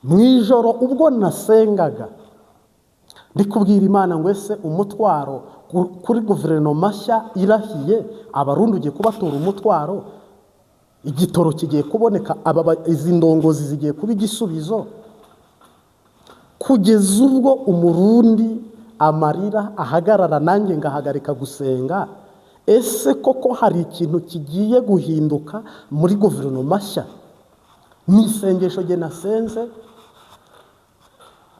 Mu ijoro ubwo nasengaga, ndi kubwira Imana ngo: "Ese umutwaro kuri guverinoma nshya irahiye, Abarundi ugiye kubatura umutwaro, igitoro kigiye kuboneka, izi ndongozi zigiye kuba igisubizo?" Kugeza ubwo Umurundi amarira ahagarara, nanjye ngahagarika gusenga. Ese koko hari ikintu kigiye guhinduka muri guverinoma nshya? Ni isengesho jye nasenze.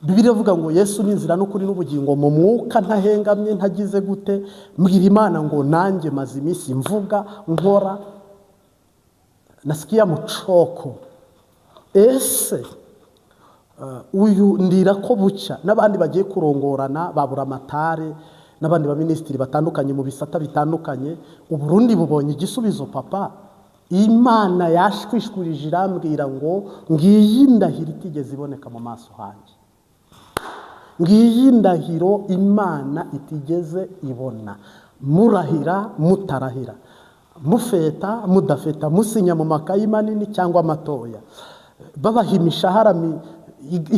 Bibiliya ivuga ngo Yesu ni inzira n'ukuri n'ubugingo. Mu mwuka ntahengamye, ntagize gute, mbwira Imana ngo nanjye maze iminsi mvuga nkora, nasikia mucoko. Ese uyu ndira ko bucya n'abandi bagiye kurongorana, babura amatare n'abandi baminisitiri batandukanye mu bisata bitandukanye, Uburundi bubonye igisubizo? Papa, Imana yashwishwirije irambwira ngo ngiyi ndahiro itigeze iboneka mu maso hanjye, ngiyi ndahiro Imana itigeze ibona. Murahira, mutarahira, mufeta, mudafeta, musinya mu makayi manini cyangwa amatoya, babaha imishahara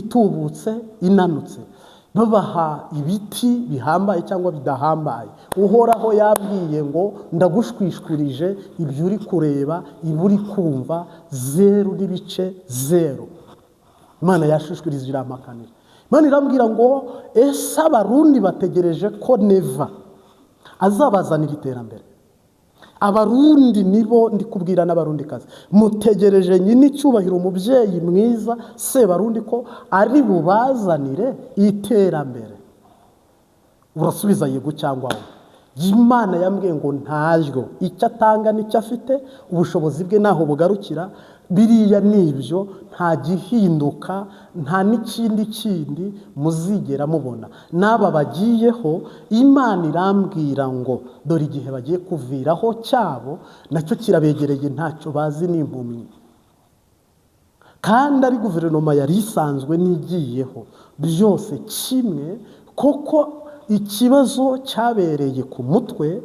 itubutse, inanutse, babaha ibiti bihambaye cyangwa bidahambaye, Uhoraho yabwiye ngo ndagushwishwirije, ibyo uri kureba, ibyo uri kumva, 0.0. Imana yashwishwirije, iramakanira. Imana irambwira ngo: "Ese Abarundi bategereje ko Neva azabazanira iterambere?" Abarundi nibo ndi kubwira n'Abarundikazi, mutegereje nyine icyubahiro, umubyeyi mwiza Sebarundi, ko ari bubazanire iterambere? Urasubiza yego cyangwa we. Imana yambwiye ngo ntaryo, icyo atanga nicyo afite, ubushobozi bwe ntaho bugarukira. Biriya ni ibyo, nta gihinduka, nta n'ikindi kindi muzigera mubona. N'aba bagiyeho, Imana irambwira ngo dore igihe bagiye kuviraho cyabo nacyo kirabegereye, ntacyo bazi, n'impumyi. Kandi ari guverinoma yari isanzwe n'igiyeho, byose kimwe, koko ikibazo cyabereye ku mutwe.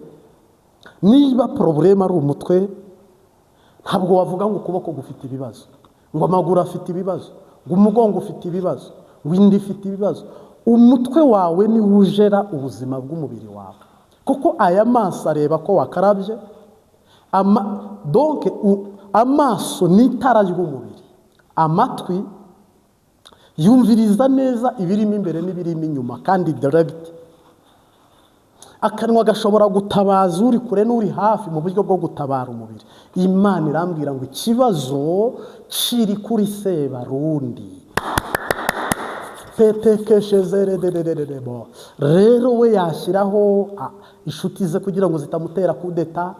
Niba problème ari umutwe, ntabwo wavuga ngo ukuboko gufite ibibazo, ngo amaguru afite ibibazo, ngo umugongo ufite ibibazo, ngo inda ifite ibibazo. Umutwe wawe niwo ujera ubuzima bw'umubiri wawe, kuko aya maso areba ko wakarabye. Donc amaso ni itara ry'umubiri, amatwi yumviriza neza ibirimo imbere n'ibirimo inyuma kandi direct, akanwa gashobora gutabaza uri kure n'uri hafi mu buryo bwo gutabara umubiri. Imana irambwira ngo ikibazo kiri kuri Sebarundi petekeshezerederererebo. Rero we yashyiraho inshuti ze kugira ngo zitamutera kudeta,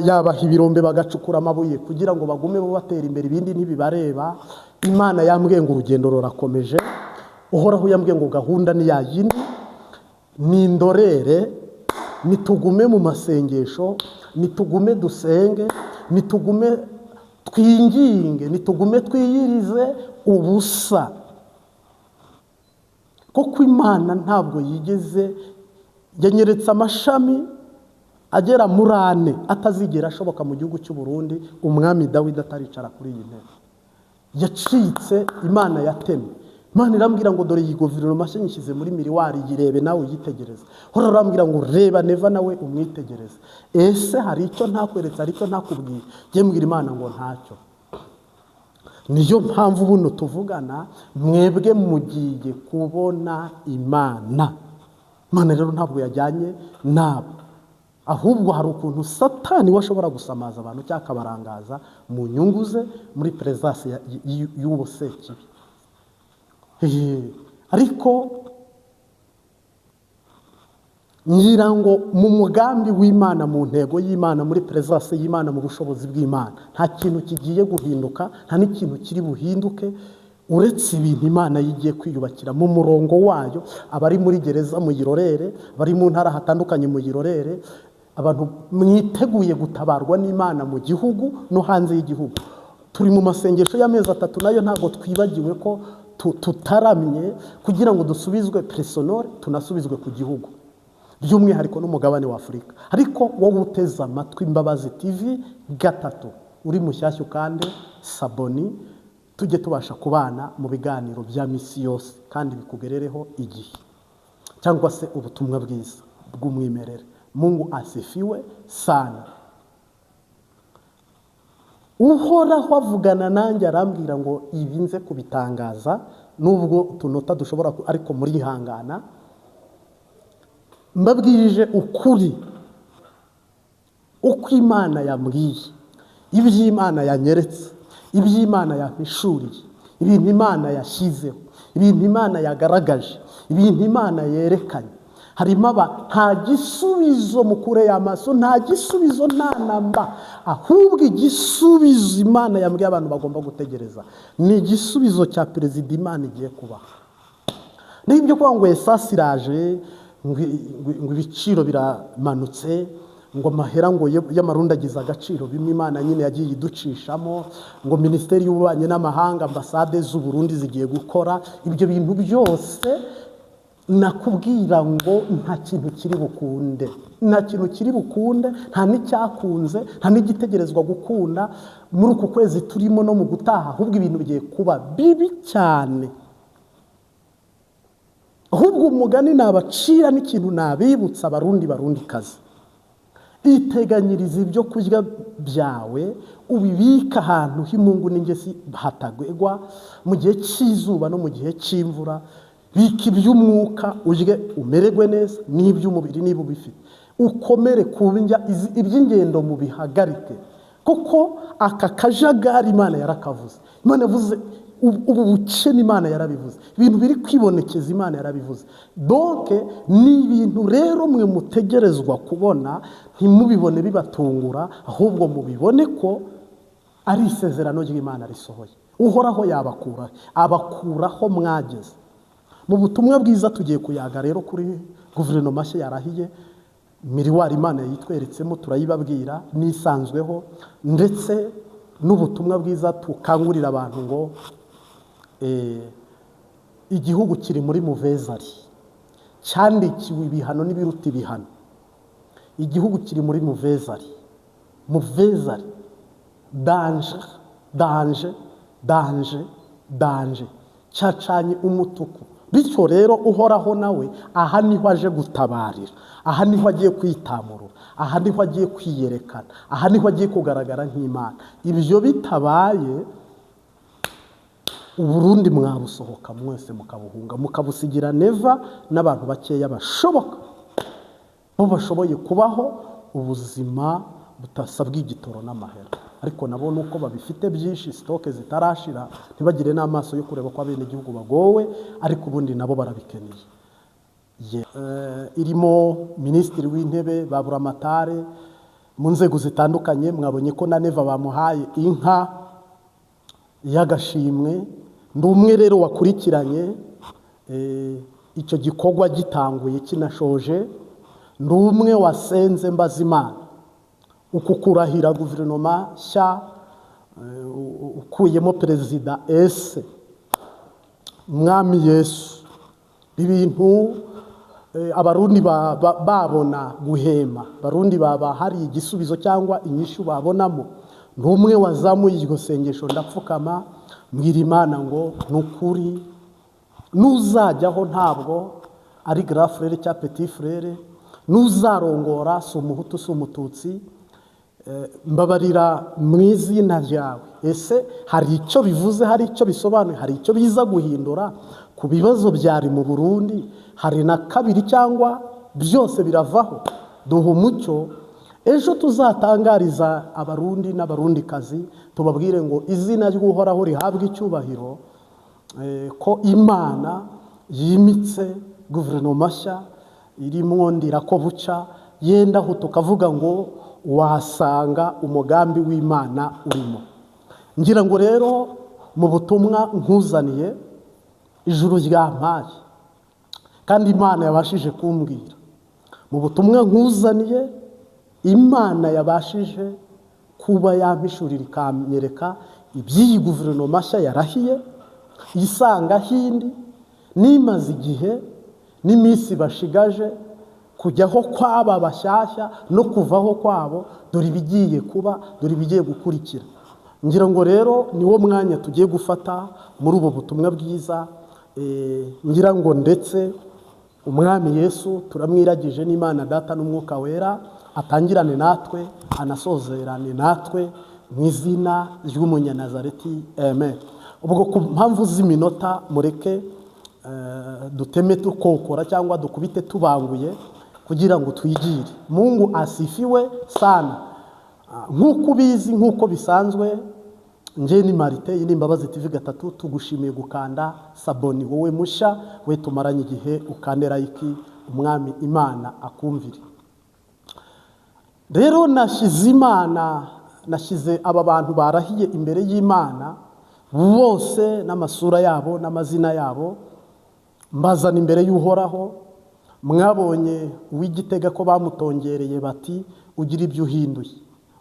yabaha ibirombe bagacukura amabuye kugira ngo bagume bo batera imbere, ibindi ntibibareba. Imana yambwiye ngo urugendo rurakomeje. Uhoraho yambwiye ngo gahunda ni yayindi, ni indorere, nitugume mu masengesho, nitugume dusenge, nitugume twinginge, nitugume twiyirize ubusa, kuko Imana ntabwo yigeze yanyeretse amashami agera muri ane atazigera ashoboka mu gihugu cy'u Burundi umwami Dawidi ataricara kuri iyi ntebe yacitse, Imana yatemye. Imana irambwira ngo dore iyi guverinoma nshya nyishyize muri miroir, yirebe nawe uyitegereze. Hora urambwira ngo reba Neva nawe umwitegereze. Ese hari icyo ntakweretse? Hari icyo ntakubwiye? Njye mbwira Imana ngo ntacyo. Niyo mpamvu buno tuvugana, mwebwe mugiye kubona Imana. Imana rero ntabwo yajyanye nabo, ahubwo hari ukuntu Satani we ashobora gusamaza abantu cyangwa akabarangaza mu nyungu ze muri présence y'uwo sekibi. Ariko ngira ngo mu mugambi w'Imana, mu ntego y'Imana, muri présence y'Imana, mu bushobozi bw'Imana, nta kintu kigiye guhinduka, nta n'ikintu kiri buhinduke uretse ibintu Imana yigiye kwiyubakira mu murongo wayo. Abari muri gereza muyirorere, abari mu ntara hatandukanye muyirorere, abantu mwiteguye gutabarwa n'Imana mu gihugu no hanze y'igihugu. Turi mu masengesho y'amezi 3, nayo ntabwo twibagiwe ko tutaramye kugira ngo dusubizwe personal, tunasubizwe ku gihugu by'umwihariko n'umugabane wa Afurika. Ariko wowe uteze amatwi Imbabazi TV 3, uri mushyashya, ukande s'abonner. Tujye tubasha kubana mu biganiro bya misi yose kandi bikugerereho igihe, cyangwa se ubutumwa bwiza bw'umwimerere. Mungu asifiwe sana. Uhoraho avugana nanjye arambwira ngo ibi nze kubitangaza, nubwo utunota dushobora, ariko murihangana. Mbabwirije ukuri uko Imana yambwiye, iby'Imana yanyeretse, iby'Imana yampishuriye, ibintu Imana yashyizeho, ibintu Imana yagaragaje, ibintu Imana yerekanye. Harimo aba nta gisubizo mukure y'amaso, nta gisubizo, nta namba. Ahubwo igisubizo Imana yambwiye abantu bagomba gutegereza ni igisubizo cya perezida Imana igiye kubaha. N'ibyo kuvuga ngo essence iraje, ngo ibiciro biramanutse, ngo amahera ngo y'amarundi agize agaciro, bimwe Imana nyine yagiye iducishamo, ngo minisiteri y'ububanyi n'amahanga, ambasade z'u Burundi zigiye gukora, ibyo bintu byose nakubwira ngo nta kintu kiri bukunde, nta kintu kiri bukunde, nta n'icyakunze, nta n'igitegerezwa gukunda muri uku kwezi turimo no mu gutaha. Ahubwo ibintu bigiye kuba bibi cyane. Ahubwo umugani nabacira n'ikintu nabibutsa, Abarundi, Barundi kazi, iteganyiriza ibyo kurya byawe, ubibika ahantu h'imungu n'ingesi hatagwegwa mu gihe cy'izuba no mu gihe cy'imvura. Bika iby'umwuka urye umererwe neza, n'iby'umubiri niba ubifite ukomere ku ndya. Iby'ingendo mubihagarike, kuko aka kajagari Imana yarakavuze. Imana yavuze ubu bukene, Imana yarabivuze, ibintu biri kwibonekeza Imana yarabivuze. Donc ni ibintu rero mwe mutegerezwa kubona, ntimubibone bibatungura, ahubwo mubibone ko ari isezerano ry'Imana risohoye. Uhoraho yabakura, abakuraho mwageze. Mu butumwa bwiza tugiye kuyaga rero kuri guverinoma nshya yarahiye, miroir Imana yitweretsemo turayibabwira nisanzweho, ndetse n'ubutumwa bwiza tukangurira abantu ngo igihugu kiri muri muvezari, cyandikiwe ibihano n'ibiruta ibihano. Igihugu kiri muri muvezari, muvezari, danger, danger, danger, danger, cyacanye umutuku. Bityo rero Uhoraho nawe aha niho aje gutabarira, aha niho agiye kwitamurura, aha niho agiye kwiyerekana, aha niho agiye kugaragara nk'Imana. Ibyo bitabaye, Uburundi mwabusohoka mwese mukabuhunga, mukabusigira Neva n'abantu bakeya bashoboka, bo bashoboye kubaho ubuzima butasabwa igitoro n'amahera. Ariko nabo nuko babifite byinshi, stock zitarashira, ntibagire n'amaso yo kureba ko abenegihugu bagowe, ariko ubundi nabo barabikeneye. Irimo minisitiri w'intebe, baburamatare mu nzego zitandukanye. Mwabonye ko na Neva bamuhaye inka y'agashimwe. Ndi umwe rero wakurikiranye icyo gikorwa gitanguye kinashoje. Ndi umwe wasenze mbaza Imana uku kurahira guverinoma nshya, ukuyemo perezida. Ese Mwami Yesu, ibintu Abarundi babona guhema, Abarundi baba hari igisubizo cyangwa inyishu babonamo? Ni umwe wazamuye iryo sengesho, ndapfukama mbwira Imana ngo ni ukuri nuzajyaho ntabwo ari grand frère cyangwa petit frère, nuzarongora si Umuhutu si Umututsi, mbabarira mu izina ryawe. Ese hari icyo bivuze? Hari icyo bisobanuye? Hari icyo biza guhindura ku bibazo byari mu Burundi? Hari na kabiri cyangwa byose biravaho? Duha umucyo, ejo tuzatangariza Abarundi n'Abarundikazi, tubabwire ngo izina ry'Uhoraho rihabwe icyubahiro, ko Imana yimitse guverinoma nshya irimo Ndirakobuca. Yenda aho tukavuga ngo wasanga umugambi w'Imana urimo. Ngira ngo rero mu butumwa nkuzaniye ijuru ryampaye kandi Imana yabashije kumbwira, mu butumwa nkuzaniye Imana yabashije kuba yampishurira ikamyereka iby'iyi guverinoma nshya yarahiye isanga hindi nimaze igihe n'iminsi bashigaje kujyaho kwaba bashyashya no kuvaho kwabo. Dore ibigiye kuba, dore ibigiye gukurikira. Ngira ngo rero niwo mwanya tugiye gufata muri ubu butumwa bwiza. Ngira ngo ndetse Umwami Yesu turamwiragije n'Imana Data n'Umwuka Wera, atangirane natwe anasozerane natwe mu izina ry'Umunyanazareti, amen. Ubwo ku mpamvu z'iminota mureke duteme tukokora cyangwa dukubite tubanguye kugira ngo twigire. Mungu asifiwe sana. Nk'uko ubizi, nk'uko bisanzwe, nje ni Marite, iyi ni Imbabazi TV 3. Tugushimiye gukanda s'abonner, wowe musha we tumaranye igihe, ukande like, Umwami Imana akumvire. Rero nashyize Imana, nashyize aba bantu barahiye imbere y'Imana bose n'amasura yabo n'amazina yabo, mbazana imbere y'Uhoraho. Mwabonye uw'Igitega ko bamutongereye bati ugira ibyo uhinduye,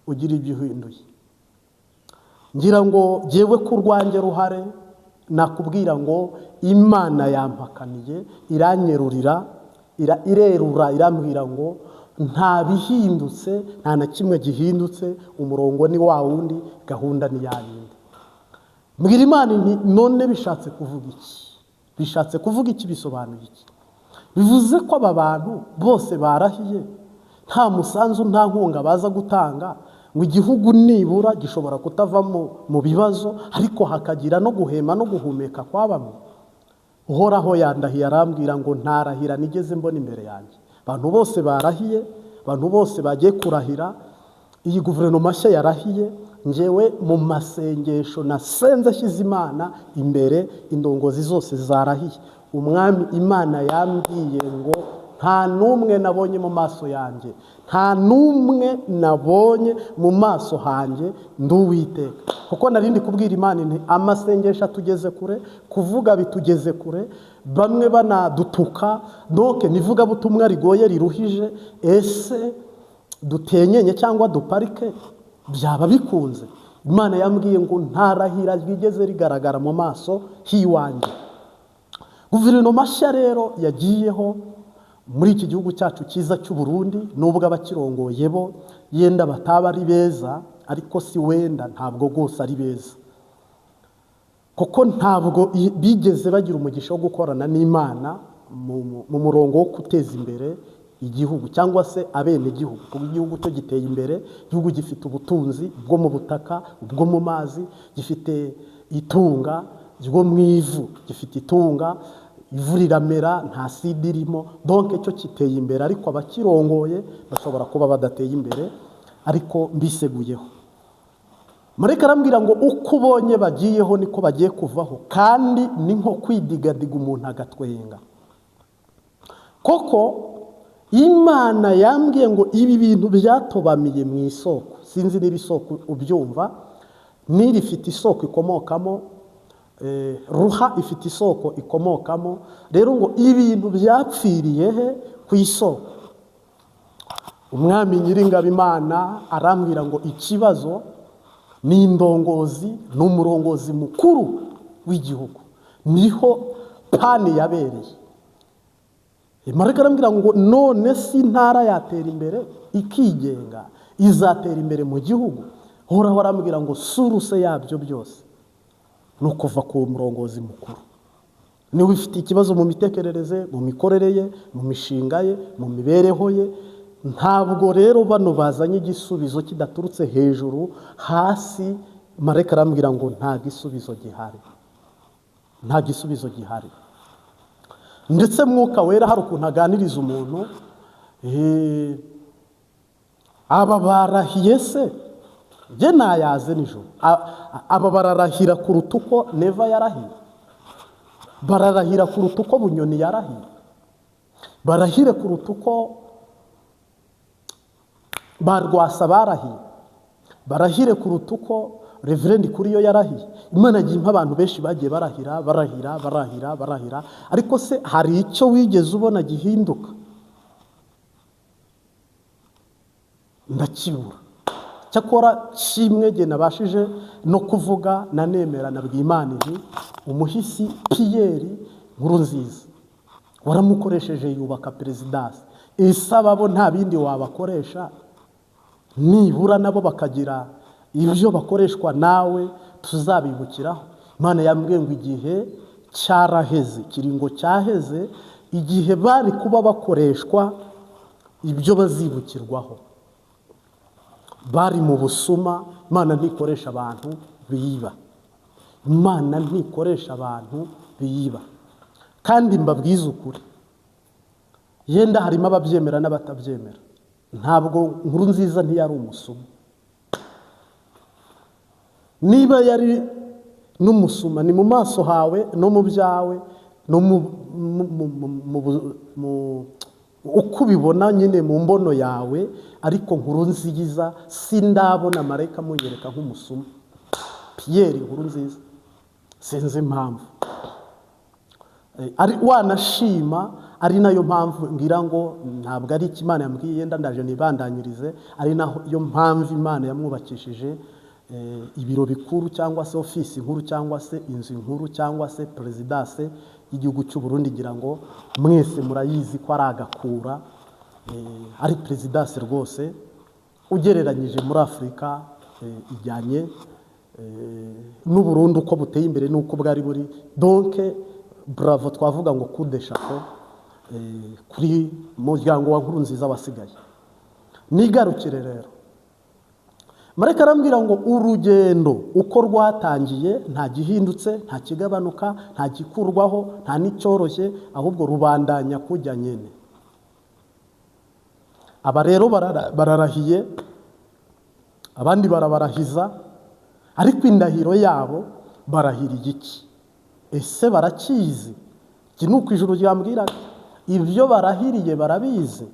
ugira ibyo uhinduye. Ngira ngo jyewe ku rwanjye ruhare nakubwira ngo Imana yampakaniye, iranyerurira, irerura, irambwira ngo nta bihindutse, nta na kimwe gihindutse, umurongo ni wa wundi, gahunda ni ya yindi. Mbwira Imana nti none bishatse kuvuga iki? Bishatse kuvuga iki? Bisobanuye iki? Bivuze ko aba bantu bose barahiye nta musanzu, nta nkunga baza gutanga ngo igihugu nibura gishobora kutava mu bibazo, ariko hakagira no guhema no guhumeka kwa bamwe. Uhoraho yandahiye arambwira ngo ntarahira nigeze mbona imbere yanjye. Abantu bose barahiye, abantu bose bagiye kurahira, iyi guverinoma nshya yarahiye. Njyewe mu masengesho nasenze ashyize Imana imbere, indongozi zose zarahiye. Umwami Imana yambwiye ngo nta n'umwe nabonye mu maso yanjye, nta n'umwe nabonye mu maso hanjye, nduwiteka. Kuko narindi kubwira Imana nti amasengesho atugeze kure, kuvuga bitugeze kure, bamwe banadutuka, donc nivuga butumwa rigoye riruhije, ese dutenyenye cyangwa duparike byaba bikunze? Imana yambwiye ngo ntarahira ryigeze rigaragara mu maso hiwanjye. Guverinoma nshya rero yagiyeho muri iki gihugu cyacu cyiza cy'u Burundi, nubwo abakirongoye bo yenda bataba ari beza, ariko si wenda ntabwo rwose ari beza, kuko ntabwo bigeze bagira umugisha wo gukorana n'Imana mu murongo wo guteza imbere igihugu cyangwa se abenegihugu. Kuko igihugu cyo giteye imbere, igihugu gifite ubutunzi bwo mu butaka, ubwo mu mazi, gifite itunga ryo mu ivu, gifite itunga, ivu riramera nta sida irimo, donc cyo kiteye imbere, ariko abakirongoye bashobora kuba badateye imbere. Ariko mbiseguyeho, Marayika arambwira ngo uko ubonye bagiyeho niko bagiye kuvaho, kandi ni nko kwidigadiga umuntu agatwenga. Koko Imana yambwiye ngo ibi bintu byatobamiye mu isoko, sinzi niba isoko ubyumva, Nili ifite isoko ikomokamo, Ruha ifite isoko ikomokamo. Rero ngo ibintu byapfiriye he? Ku isoko. Umwami Nyiringabo Imana arambwira ngo ikibazo ni indongozi, ni umurongozi mukuru w'igihugu, niho panne yabereye. Marayika arambwira ngo none si intara yatera imbere ikigenga, izatera imbere mu gihugu? Uhoraho arambwira ngo source yabyo byose ni ukuva ku murongozi mukuru. Niba ufite ikibazo mu mitekerereze, mu mikorere ye, mu mishinga ye, mu mibereho ye, ntabwo rero bano bazanye igisubizo kidaturutse hejuru hasi. Marayika arambwira ngo nta gisubizo gihari, nta gisubizo gihari. Ndetse Mwuka Wera hari ukuntu aganiriza umuntu. Aba barahiye se njye nayaze nijoro, aba bararahira kuruta uko Neva yarahiye, bararahira kuruta uko Bunyoni yarahiye, barahire kuruta uko ba Rwasa barahiye, barahire kuruta uko Reverend Kuriyo yarahiye. Imana yagiye impa abantu benshi bagiye barahira, barahira, barahira, barahira, ariko se hari icyo wigeze ubona gihinduka? Ndakibura. Cyakora kimwe jye nabashije no kuvuga nanemera, nabwiye Imana nti umuhisi Pierre Nkurunziza waramukoresheje yubaka perezidansi, isaba bo nta bindi wabakoresha nibura nabo bakagira Ibyo bakoreshwa nawe tuzabibukiraho. Imana yambwiye ngo igihe cyaraheze, kiringo cyaheze, igihe bari kuba bakoreshwa ibyo bazibukirwaho. Bari mu busuma. Imana ntikoresha abantu biba, Imana ntikoresha abantu biba. Kandi mbabwize ukuri, yenda harimo ababyemera n'abatabyemera, ntabwo Nkurunziza ntiyari umusuma. Niba yari n'umusuma, ni mu maso hawe no mu byawe no mu uko ubibona nyine mu mbono yawe. Ariko Nkurunziza sindabona marayika amunyereka nk'umusuma. Pierre Nkurunziza, sinzi impamvu ari wanashima, ari nayo mpamvu ngira ngo ntabwo ari icyo Imana yambwiye, yenda ndaje nibandanyirize, ari nayo mpamvu Imana yamwubakishije ibiro bikuru cyangwa se ofisi nkuru cyangwa se inzu nkuru cyangwa se présidence y'igihugu cy'u Burundi. Ngira ngo mwese murayizi ko ari agakura, ari présidence rwose ugereranyije muri Afurika, ijyanye n'u Burundi uko buteye imbere n'uko bwari buri. Donc bravo, twavuga ngo coup de chapeau kuri muryango wa Nkurunziza wasigaye. Nigarukire rero, marayika arambwira ngo urugendo uko rwatangiye nta gihindutse, nta kigabanuka, nta gikurwaho, nta n'icyoroshye, ahubwo rubandanya kujya nyine. Aba rero bararahiye, abandi barabarahiza, ariko indahiro yabo barahiriye iki? Ese barakizi? Iki ni uko ijuru ryambwiraga. Ibyo barahiriye barabizi?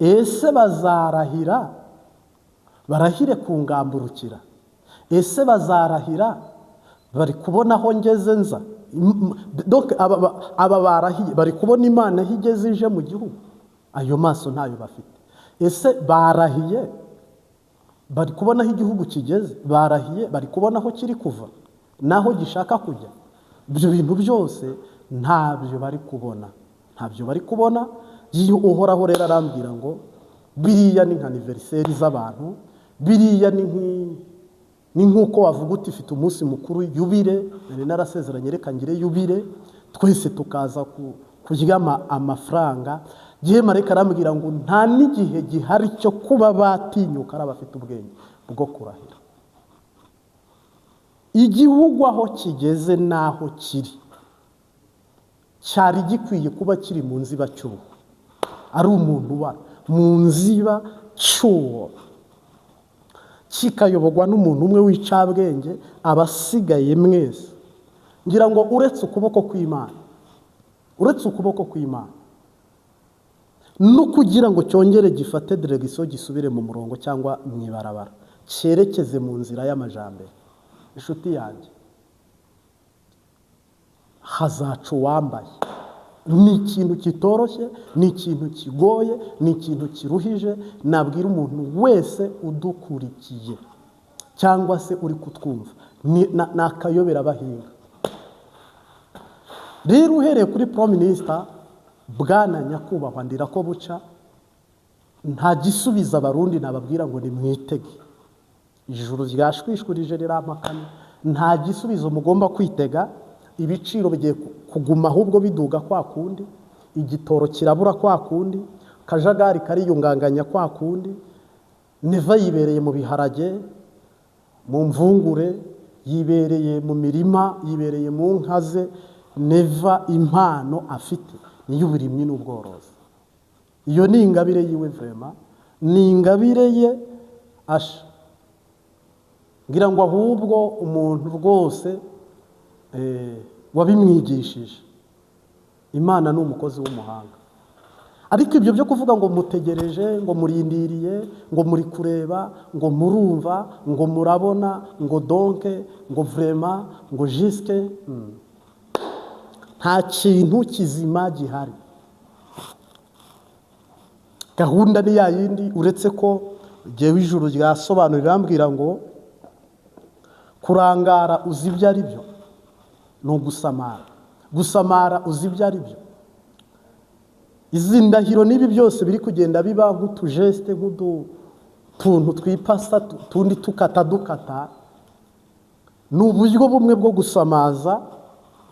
Ese bazarahira barahire kungamburukira? Ese bazarahira bari kubona aho ngeze nza? Donc aba barahiye bari kubona Imana aho igeze ije mu gihugu? Ayo maso ntayo bafite. Ese barahiye bari kubona aho igihugu kigeze? Barahiye bari kubona aho kiri kuva n'aho gishaka kujya? Ibyo bintu byose ntabyo bari kubona, ntabyo bari kubona. Iyo Uhoraho rero arambwira ngo biriya ni nka anniversaire z'abantu, biriya ni nk'uko wavuga uti ifite umunsi mukuru, jubilé, nari narasezeranye, reka ngire jubilé, twese tukaza kurya amafaranga. Gihe marayika arambwira ngo nta n'igihe gihari cyo kuba batinyuka ari abafite ubwenge bwo kurahira. Igihugu aho kigeze n'aho kiri, cyari gikwiye kuba kiri mu nzibacyuho, ari umuntu uba mu nzibacyuho, kikayoborwa n'umuntu umwe w'icabwenge. Abasigaye mwese, ngira ngo uretse ukuboko kw'Imana, uretse ukuboko kw'Imana no kugira ngo cyongere gifate direction, gisubire mu murongo cyangwa mu ibarabara, cyerekeze mu nzira y'amajambere, inshuti yanjye, hazaca uwambaye. Ni ikintu kitoroshye, ni ikintu kigoye, ni ikintu kiruhije. Nabwira umuntu wese udukurikiye cyangwa se uri kutwumva, ni akayobera bahinga. Rero uhereye kuri prime minister, bwana nyakubahwa Ndirakobuca, nta gisubizo Abarundi nababwira ngo nimwitege. Ijuru ryashwishwurije rirampakana, nta gisubizo mugomba kwitega. Ibiciro bigiye kuguma ahubwo biduga kwa kundi, igitoro kirabura kwa kundi, akajagari kariyunganganya kwa kundi. Neva yibereye mu biharage, mu mvungure, yibereye mu mirima, yibereye mu nka ze. Neva impano afite ni iy'uburimyi n'ubworozi. Iyo ni ingabire yiwe, vraiment ni ingabire ye. Asha ngira ngo ahubwo umuntu rwose wabimwigishije, Imana ni umukozi w'umuhanga. Ariko ibyo byo kuvuga ngo mutegereje, ngo murindiriye, ngo muri kureba, ngo murumva, ngo murabona, ngo donc, ngo vraiment, ngo jusque, nta kintu kizima gihari. Gahunda ni ya yindi, uretse ko jyewe ijuru ryasobanura rirambwira ngo kurangara uzi ibyo ari byo ni ugusamara. Gusamara uzi ibyo ari byo? Izi ndahiro n'ibi byose biri kugenda biba nk'utu geste, nk'udu Tuntu twipasa tundi tukata dukata, ni uburyo bumwe bwo gusamaza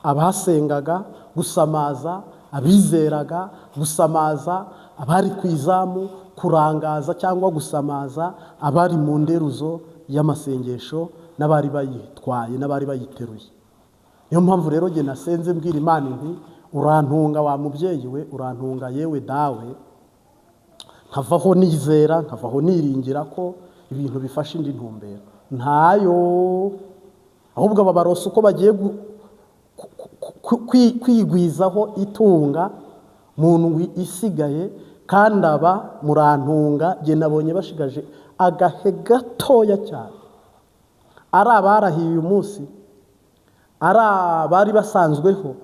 abasengaga, gusamaza abizeraga, gusamaza abari ku izamu, kurangaza cyangwa gusamaza abari mu nderuzo y'amasengesho n'abari bayitwaye n'abari bayiteruye. Niyo mpamvu rero jye nasenze mbwira Imana nti urantunga wa mubyeyi we, urantunga yewe dawe, nkavaho nizera, nkavaho niringira ko ibintu bifasha indi ntumbero. Ntayo, ahubwo aba barose uko bagiye kwigwizaho itunga mu ndwi isigaye, kandi aba murantunga jye nabonye bashigaje agahe gatoya cyane. Ari abarahiye uyu munsi, ari abari basanzweho,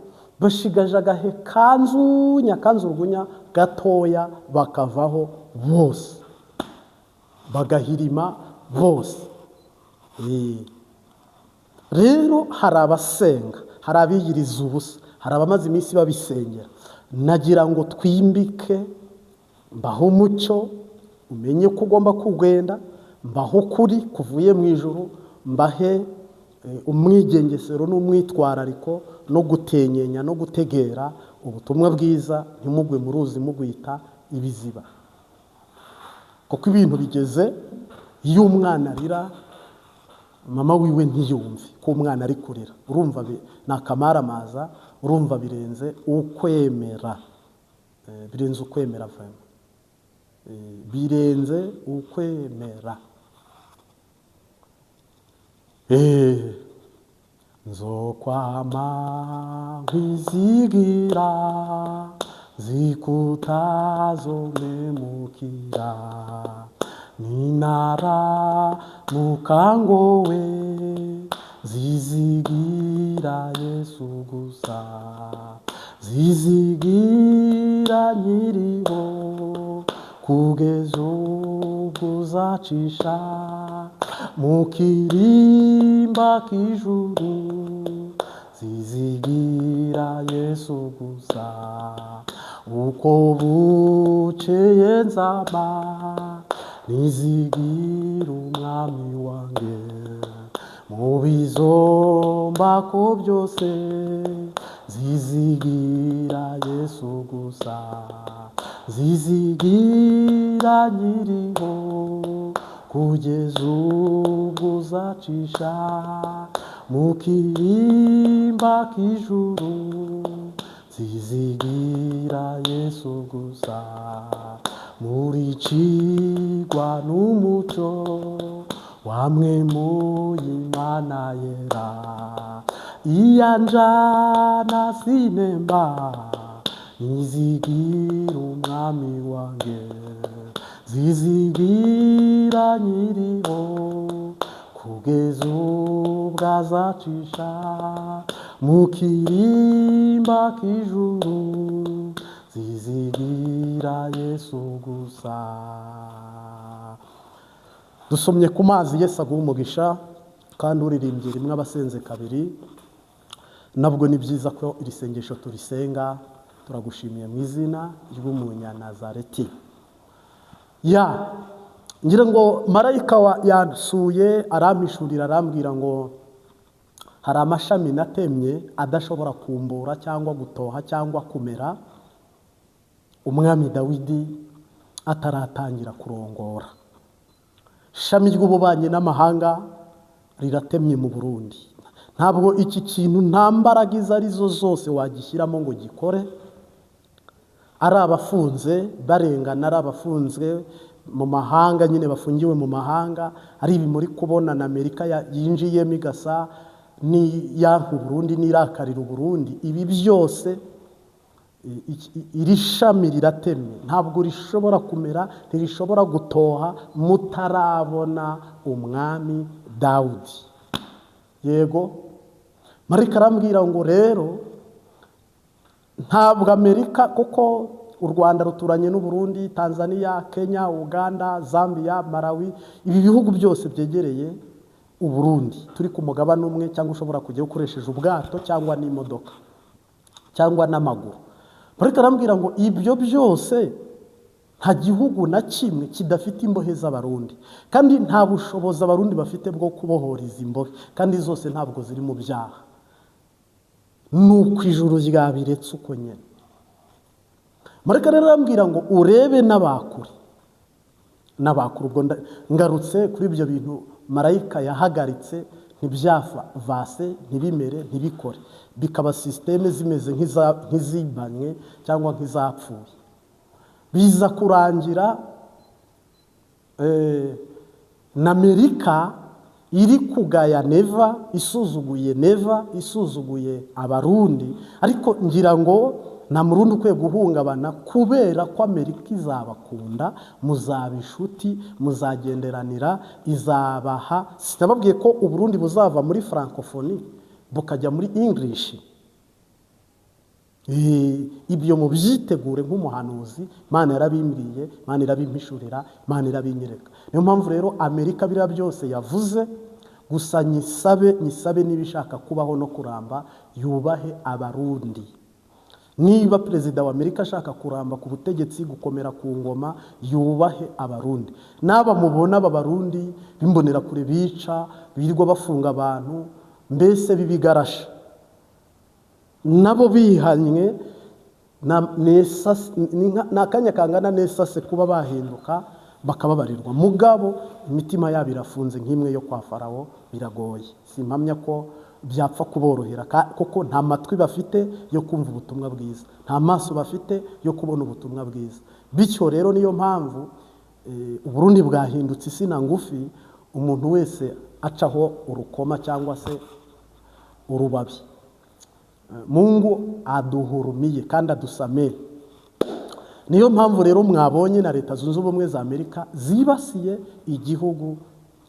bashigaje agahe kanzunya kanzurgunya gatoya, bakavaho bose, bagahirima bose. Rero hari abasenga, hari abiyiriza ubusa, hari abamaze iminsi babisengera. Nagira ngo twimbike, mbaho umucyo, umenye ko ugomba kugenda, mbaho ukuri kuvuye mu ijuru, mbahe umwigengesero n'umwitwarariko no gutenyenya no gutegera ubutumwa bwiza, ntimugwe mu ruzi mugwita ibiziba. Kuko ibintu bigeze iyo umwana arira mama wiwe ntiyumve ko umwana ari kurira, urumva ni akamaramaza, urumva birenze ukwemera, birenze ukwemera vraiment, birenze ukwemera. Nzokwama nkwizigira zikutazomemukira, ninara mukangowe zizigira Yesu gusa, zizigira nyiriho kugeza ubwo uzacisha mu kirimba k'ijuru, zizigira Yesu gusa. Uko bukeye nzaba nizigira umwami wanjye, mu bizombako byose zizigira Yesu gusa, zizigira nyiriho kugeza ubwo uzacisha mu kirimba k'ijuru, zizigira Yesu gusa. Muricigwa n'umuco wamwe mu Imana yera, iyanjana sinemba nizigira umwami wanjye, zizigira nyiriho kugeza ubwo azacisha mu kirimba k'ijuru, zizigira Yesu gusa. Dusomye ku mazi, Yesu aguha umugisha, kandi uririmbye rimwe abasenze kabiri. Nabwo ni byiza ko iri sengesho turisenga. Turagushimiye mu izina ry'Umunyanazareti. Ya ngira ngo marayika yansuye arampishurira, arambwira ngo hari amashami natemye adashobora kumbura cyangwa gutoha cyangwa kumera umwami Dawidi ataratangira kurongora. Ishami ry'ububanyi n'amahanga riratemye mu Burundi. Ntabwo iki kintu nta mbaraga izo arizo zose wagishyiramo ngo gikore. Ari abafunze barengana, ari abafunzwe mu mahanga nyine bafungiwe mu mahanga, ari ibi muri kubona na Amerika yinjiyemo igasa n'iyanka Burundi n'irakarira Burundi. Ibi byose iri shami riratemye, ntabwo rishobora kumera, ntirishobora gutoha mutarabona umwami Dawudi. Yego, marayika arambwira ngo rero ntabwo Amerika, kuko u Rwanda ruturanye n'u Burundi, Tanzania, Kenya, Uganda, Zambia, Malawi, ibi bihugu byose byegereye u Burundi, turi ku mugabane umwe, cyangwa ushobora kujya ukoresheje ubwato cyangwa n'imodoka cyangwa n'amaguru. Marayika arambwira ngo ibyo byose Nta gihugu na kimwe kidafite imbohe z'Abarundi, kandi nta bushobozi Abarundi bafite bwo kubohora izi mbohe, kandi zose ntabwo ziri mu byaha. Nuko ijuru ryabiretse uko nyine. Marayika rero arambwira ngo urebe n'abakure, n'abakure. Ubwo ngarutse kuri ibyo bintu marayika yahagaritse, ntibyavase, ntibimere, ntibikore, bikaba système zimeze nk'izibanywe cyangwa nk'izapfuye. Biza kurangira na Amerika iri kugaya Neva, isuzuguye Neva, isuzuguye Abarundi. Ariko ngira ngo nta Murundi ukwiye guhungabana, kubera ko Amerika izabakunda, muzaba inshuti, muzagenderanira, izabaha. Sinababwiye ko Uburundi buzava muri francophonie bukajya muri English? Ibyo mubyitegure nk'umuhanuzi. Imana yarabimbwiye, Imana irabimpishurira, Imana irabinyereka. Niyo mpamvu rero Amerika biriya byose yavuze gusa, nyisabe, nyisabe niba ishaka kubaho no kuramba, yubahe Abarundi. Niba perezida wa Amerika ashaka kuramba ku butegetsi, gukomera ku ngoma, yubahe Abarundi. N'aba mubona aba Barundi b'imbonerakure bica, birirwa bafunga abantu, mbese b'ibigarasha, nabo bihanye ni akanya kangana n'esase kuba bahinduka bakababarirwa. Mugabo imitima yabo irafunze nk'imwe yo kwa Farawo, biragoye. Simpamya ko byapfa kuborohera, kuko nta matwi bafite yo kumva ubutumwa bwiza, nta maso bafite yo kubona ubutumwa bwiza. Bityo rero niyo mpamvu Uburundi bwahindutse insina ngufi, umuntu wese acaho urukoma cyangwa se urubabi. Mungu aduhurumiye kandi adusamee. Niyo mpamvu rero mwabonye na Leta Zunze Ubumwe za Amerika zibasiye igihugu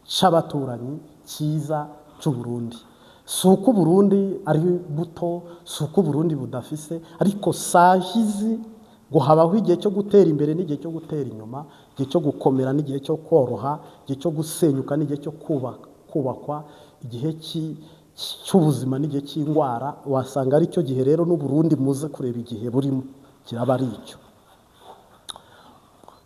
cy'abaturanyi cyiza cy'u Burundi. Si uko Uburundi ari buto, si uko Uburundi budafise, ariko sahizi ngo habaho igihe cyo gutera imbere n'igihe cyo gutera inyuma, igihe cyo gukomera n'igihe cyo koroha, igihe cyo gusenyuka n'igihe cyo kubakwa, igihe cy'ubuzima n'igihe cy'indwara. Wasanga ari cyo gihe rero n'Uburundi muze kureba igihe burimo kiraba ari icyo.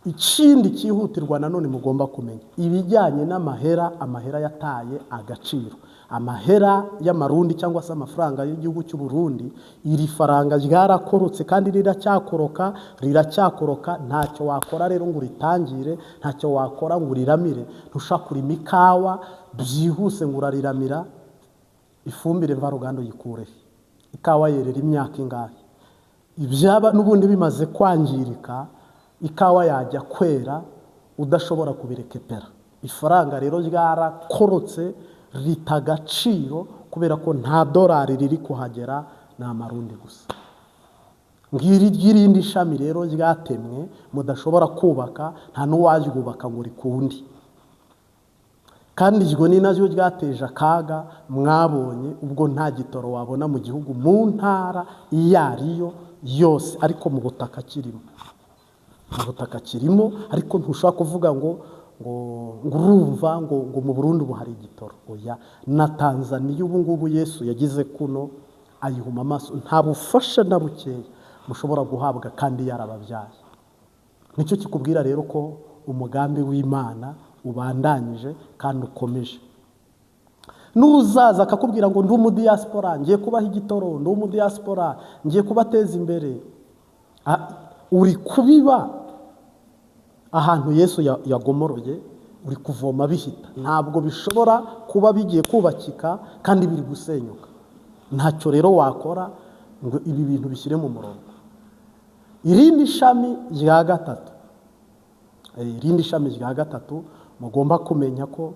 Ikindi cyihutirwa nanone mugomba kumenya, ibijyanye n'amahera. Amahera yataye agaciro, amahera y'Amarundi cyangwa se amafaranga y'igihugu cy'u Burundi. Iri faranga ryarakorotse kandi riracyakoroka, riracyakoroka. Ntacyo wakora rero ngo uritangire, ntacyo wakora ngo uriramire. Ntushobora kurima ikawa byihuse ngo urariramira. Ifumbire mvaruganda uyikurehe? Ikawa yerera imyaka ingahe? Ibyaba n'ubundi bimaze kwangirika, ikawa yajya kwera udashobora kubirekepera. Ifaranga rero ryarakorotse, rita agaciro, kubera ko nta dorari riri kuhagera, ni Amarundi gusa. Ngiri ry'irindi shami rero ryatemwe mudashobora kubaka, nta n'uwaryubaka ngo rikunde. Kandi iryo ni naryo ryateje akaga mwabonye, ubwo nta gitoro wabona mu gihugu, mu ntara iyo ariyo yose. Ariko mu butaka kirimo, mu butaka kirimo, ariko ntushobora kuvuga ngo urumva ngo mu Burundi ubu hari igitoro. Oya, na Tanzaniya ubu ngubu Yesu yagize kuno ayihuma amaso, nta bufasha na bukeya mushobora guhabwa kandi yarababyaye. Nicyo kikubwira rero ko umugambi w'Imana ubandanyije kandi ukomeje. N'uzaza akakubwira ngo ndi umudiaspora, ngiye kubaha igitoro, ndi umudiaspora, ngiye kubateza imbere, uri kubiba ahantu Yesu yagomoroye, uri kuvoma bihita. Ntabwo bishobora kuba bigiye kubakika kandi biri gusenyuka. Ntacyo rero wakora ngo ibi bintu bishyire mu murongo. Irindi shami rya gatatu, irindi shami rya gatatu mugomba kumenya ko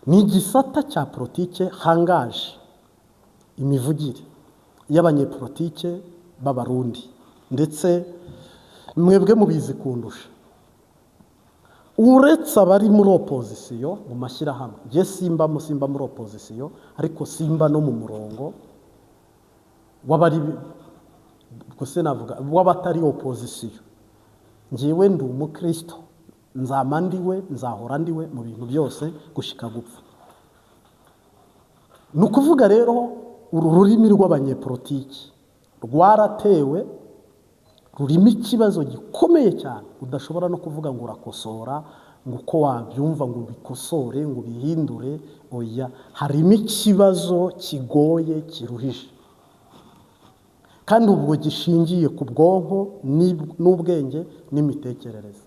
ni igisata cya politike hangaje imivugire y'abanyepolitike b'Abarundi, ndetse mwebwe mubizi kundusha. Uretse abari muri opozisiyo mu mashyirahamwe, njye simbamo, simba muri opozisiyo, ariko simba no mu murongo w'abari, ubwo se navuga w'abatari opozisiyo. Njyewe ndi umukristo, nzama ndiwe, nzahora ndiwe mu bintu byose gushika gupfa. Ni ukuvuga rero uru rurimi rw'abanyepolitiki rwaratewe. Rurimo ikibazo gikomeye cyane udashobora no kuvuga ngo urakosora, ngo uko wabyumva ngo ubikosore, ngo ubihindure. Oya, harimo ikibazo kigoye, kiruhije, kandi ubwo gishingiye ku bwonko n'ubwenge n'imitekerereze.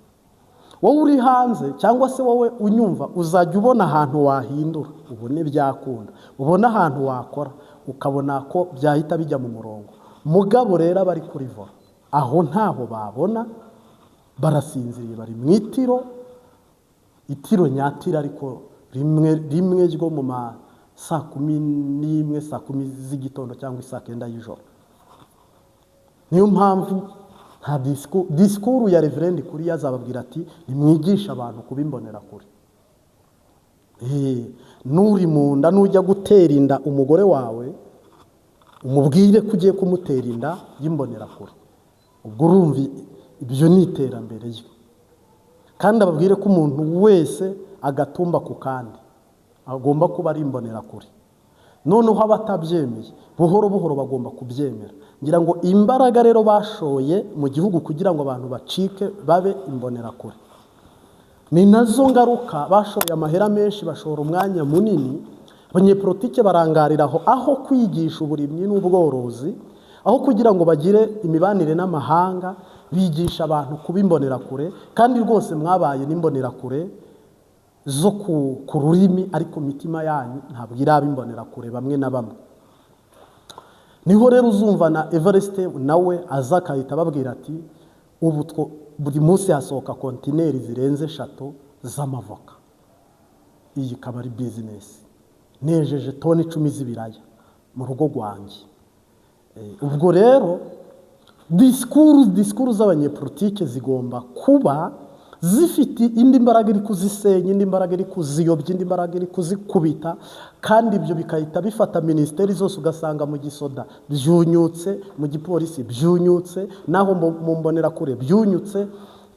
Wowe uri hanze cyangwa se wowe unyumva, uzajya ubona ahantu wahindura, ubone byakunda, ubone ahantu wakora, ukabona ko byahita bijya mu murongo. Mugabo rero abari kuri volant aho ntaho babona, barasinziriye, bari mu itiro, itiro nyatira, ariko rimwe rimwe ryo mu ma 11:00, 10:00 z'igitondo cyangwa 9:00 y'ijoro. Niyo mpamvu nta discours ya reverend kuri yazababwira ati: "Nimwigishe abantu kuba imbonerakure." N'uri mu nda, nujya gutera inda umugore wawe, umubwire ko ugiye kumutera inda y'imbonerakure. Ubwo urumva ibyo ni iterambere rye. Kandi ababwire ko umuntu wese agatumba ku kandi agomba kuba ari imbonerakure. Noneho abatabyemeye, buhoro buhoro bagomba kubyemera. Ngira ngo imbaraga rero bashoye mu gihugu kugira ngo abantu bacike babe imbonerakure, ni nazo ngaruka. Bashoye amahera menshi, bashora umwanya munini, abanyepolitike barangarira aho, aho kwigisha uburimyi n'ubworozi, aho kugira ngo bagire imibanire n'amahanga, bigisha abantu kuba imbonerakure. Kandi rwose mwabaye n'imbonerakure zo ku rurimi, ariko imitima yanyu ntabwo iraba imbonerakure bamwe na bamwe. Niho rero uzumva na Evariste nawe aza akahita ababwira ati: "Ubu buri munsi hasohoka kontineri zirenze 3 z'amavoka, iyi ikaba ari business, nejeje toni 10 z'ibiraya mu rugo rwanjye." Ubwo rero discours z'abanyepolitike zigomba kuba zifite indi mbaraga iri kuzisenya, indi mbaraga iri kuziyobya, indi mbaraga iri kuzikubita. Kandi ibyo bigahita bifata minisiteri zose, ugasanga mu gisoda byunyutse, mu gipolisi byunyutse, naho mu mbonerakure byunyutse.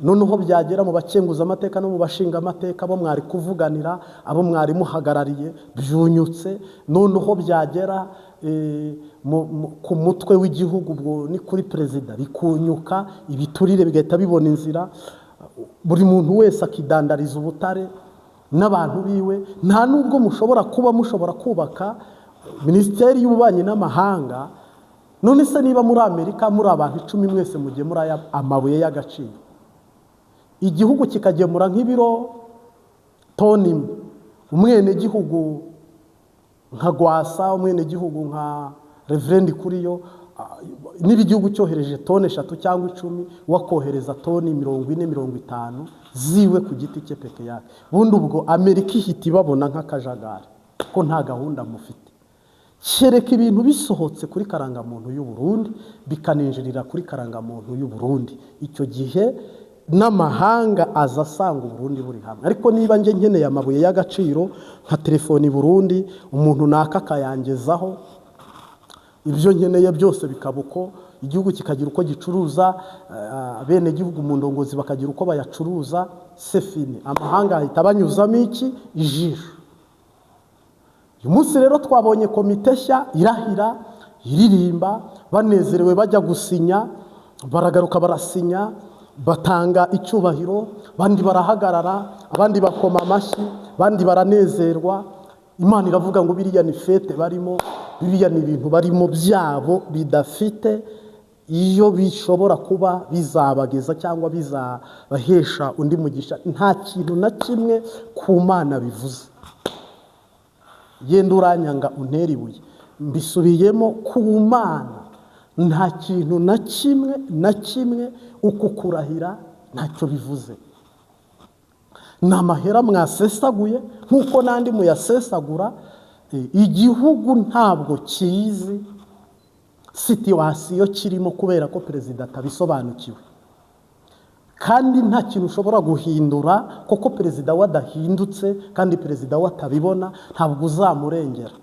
Noneho byagera mu bakenguzamateka no mu bashingamateka, abo mwari kuvuganira, abo mwari muhagarariye, byunyutse. Noneho byagera ku mutwe w'igihugu, ubwo ni kuri perezida, bikunyuka, ibiturire bigahita bibona inzira, buri muntu wese akidandariza ubutare n'abantu biwe. Nta nubwo mushobora kuba mushobora kubaka minisiteri y'ububanyi n'amahanga. None se niba muri Amerika muri abantu 10 mwese mugemura amabuye y'agaciro, igihugu kikagemura nk'ibiro toni 1, umwenegihugu nka Gwasa, umwenegihugu nka reverend Kuriyo, niba igihugu cyohereje toni 3 cyangwa 10, wakohereza toni 40, 50 ziwe ku giti cye peke yake, bundi ubwo Amerika ihita ibabona nk'akajagari, ko nta gahunda mufite. Kereka ibintu bisohotse kuri karangamuntu y'u Burundi, bikaninjirira kuri karangamuntu y'u Burundi, icyo gihe n'amahanga aza asanga Uburundi buri hamwe. Ariko niba njye nkeneye amabuye y'agaciro nka telefoni i Burundi, umuntu naka akayangezaho, ibyo nkeneye byose bikaba uko, igihugu kikagira uko gicuruza, abenegihugu mu ndongozi bakagira uko bayacuruza, c'est fini. Amahanga ahita banyuzamo iki ijisho. Uyu munsi rero twabonye komite nshya irahira, iririmba, banezerewe, bajya gusinya, baragaruka barasinya, batanga icyubahiro, abandi barahagarara, abandi bakoma amashyi, abandi baranezerwa. Imana iravuga ngo biriya ni fête barimo, biriya ni ibintu barimo byabo bidafite iyo bishobora kuba bizabageza cyangwa bizabahesha undi mugisha. Nta kintu na kimwe ku Mana bivuze. Yenda uranyanga untera ibuye, mbisubiyemo: ku Mana nta kintu na kimwe na kimwe uku kurahira ntacyo bivuze. Ni amahera mwasesaguye nk'uko n'andi muyasesagura. Igihugu ntabwo kizi situation kirimo kubera ko perezida atabisobanukiwe, kandi nta kintu ushobora guhindura kuko perezida we adahindutse, kandi perezida we atabibona ntabwo uzamurengera.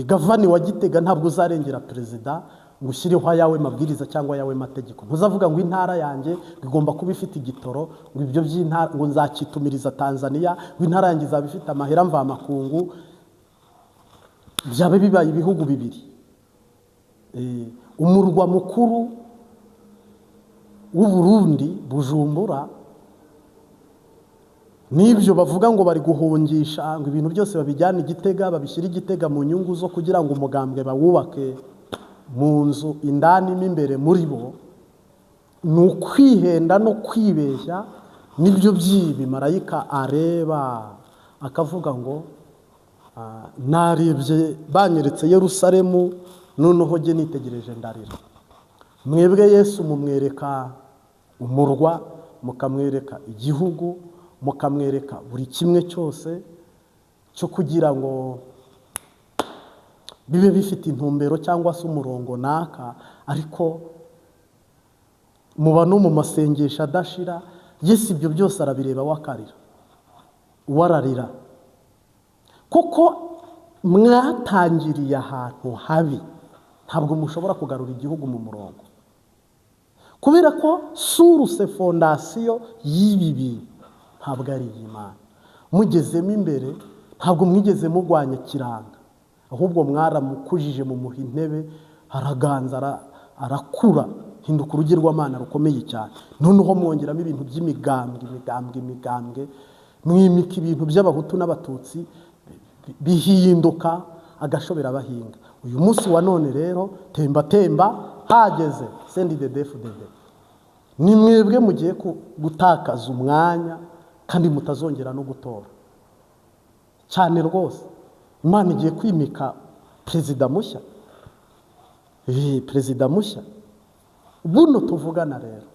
Gavani wa Gitega, ntabwo uzarengera perezida ngo ushyireho ayawe mabwiriza cyangwa ayawe mategeko. Ntuzavuga ngo intara yanjye igomba kuba ifite igitoro, ngo ibyo by'intara ngo nzakitumiriza Tanzania, ngo intara yanjye izaba ifite amahera mvamakungu, byaba bibaye ibihugu bibiri. Umurwa mukuru w'u Burundi Bujumbura, n'ibyo bavuga ngo bari guhungisha, ngo ibintu byose babijyane Igitega, babishyire Igitega mu nyungu zo kugira ngo umugambwe bawubake mu nzu indani mo imbere muri bo, ni ukwihenda no kwibeshya. Nibyo by'ibi marayika areba akavuga ngo narebye banyeretse Yerusalemu, noneho jye nitegereje ndarira. Mwebwe Yesu mumwereka umurwa, mukamwereka igihugu, mukamwereka buri kimwe cyose cyo kugira ngo bibe bifite intumbero cyangwa se umurongo naka, ariko muba no mu masengesho adashira. Yesu ibyo byose arabireba, wakarira wararira, kuko mwatangiriye ahantu habi. Ntabwo mushobora kugarura igihugu mu murongo, kubera ko source, fondation y'ibi bintu ntabwo ari iy'Imana. Mugezemo imbere ntabwo mwigeze murwanya Kiranga, ahubwo mwaramukujije mumuha intebe, araganza, arakura, hinduka urugirwamana rukomeye cyane. Noneho mwongeramo ibintu by'imigambwe, imigambwe, imigambwe, mwimika ibintu by'Abahutu n'Abatutsi, bihinduka agashobera bahinga. Uyu munsi wa none rero temba temba hageze CNDD-FDD, ni mwebwe mugiye gutakaza umwanya kandi mutazongera no gutora cyane rwose. Imana igiye kwimika perezida mushya, perezida mushya buno tuvugana rero.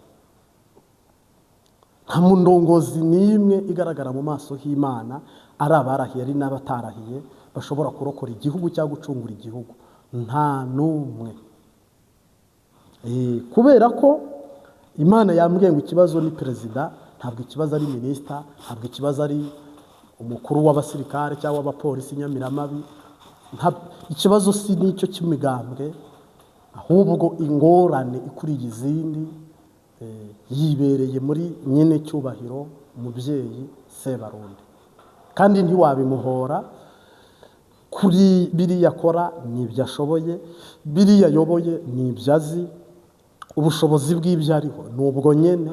Nta mundongozi n'imwe igaragara mu maso h'Imana, ari abarahiye ari n'abatarahiye, bashobora kurokora igihugu cyangwa gucungura igihugu, nta n'umwe. Kubera ko Imana yambwiye ngo ikibazo ni perezida, ntabwo ikibazo ari minisita, ntabwo ikibazo ari umukuru w'abasirikare cyangwa abapolisi Nyamiramabi, ikibazo si n'icyo cy'imigambwe, ahubwo ingorane ikuriye izindi yibereye muri nyine cyubahiro umubyeyi Sebarundi. Kandi ntiwabimuhora kuri biriya akora, n'ibyo ashoboye, biriya ayoboye n'ibyo azi, ubushobozi bw'ibyo ariho ni ubwo nyene.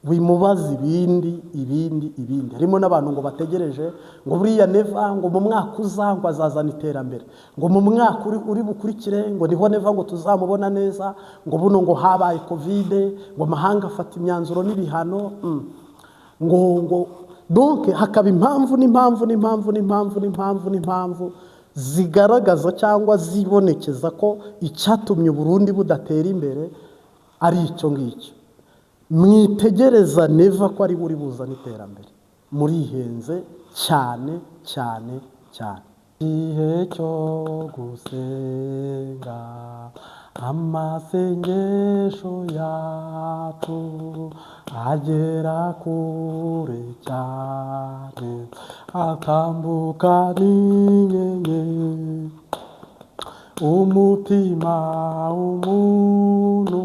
Wimubaza ibindi ibindi ibindi. Harimo n'abantu ngo bategereje ngo buriya Neva ngo mu mwaka uza ngo azazana iterambere, ngo mu mwaka uri bukurikire ngo niho Neva ngo tuzamubona neza, ngo buno ngo habaye Covid, ngo amahanga afata imyanzuro n'ibihano, ngo ngo donc hakaba impamvu n'impamvu n'impamvu n'impamvu n'impamvu n'impamvu zigaragaza cyangwa zibonekeza ko icyatumye Burundi budatera imbere ari icyo ngicyo. Mwitegereza Neva ko ari buri buzana iterambere, murihenze cyane cyane cyane. Igihe cyo gusenga, amasengesho yacu agera kure cyane, atambuka n'inyenyeri. Umutima w'umuntu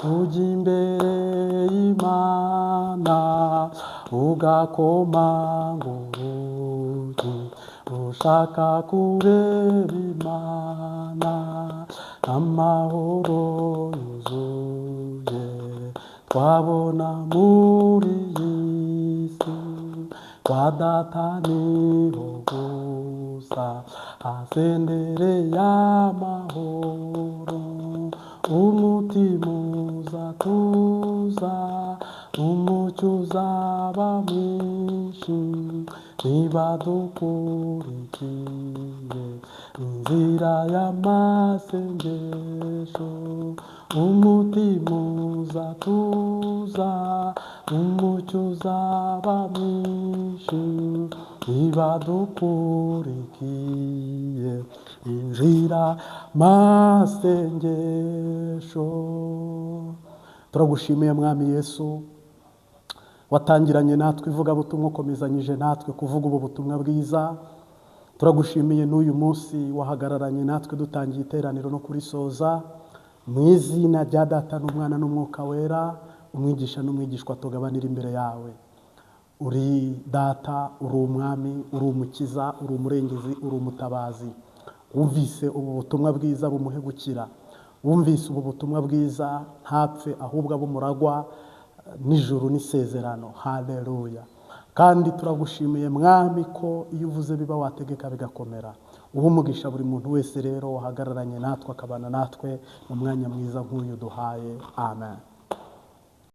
ujya imbere y'Imana, ugakomanga urugi, ushaka kureba Imana. Amahoro yuzuye twabona muri iyi si, kwa Data niho gusa hasendereye amahoro. Umutima uzatuza, umucyo uzaba mwinshi, niba dukurikiye inzira y'amasengesho. Umutima uzatuza, umucyo uzaba mwinshi, niba dukurikiye inzira masengesho. Turagushimiye Mwami Yesu, watangiranye natwe ivugabutumwa, ukomezanyije natwe kuvuga ubu butumwa bwiza. Turagushimiye n'uyu munsi wahagararanye natwe dutangiye iteraniro no kurisoza. Mu izina rya Data n'Umwana n'Umwuka Wera, umwigisha n'umwigishwa tugabanira imbere yawe. Uri Data, uri Umwami, uri Umukiza, uri Umurengezi, uri Umutabazi. Wumvise ubu butumwa bwiza bumuhe gukira, Wumvise ubu butumwa bwiza ntapfe, ahubwo abe umuragwa n'ijuru n'isezerano. Haleluya. Kandi turagushimiye Mwami ko iyo uvuze biba, wategeka bigakomera. Uha umugisha buri muntu wese rero wahagararanye natwe, akabana natwe mu mwanya mwiza nk'uyu duhaye. Amen.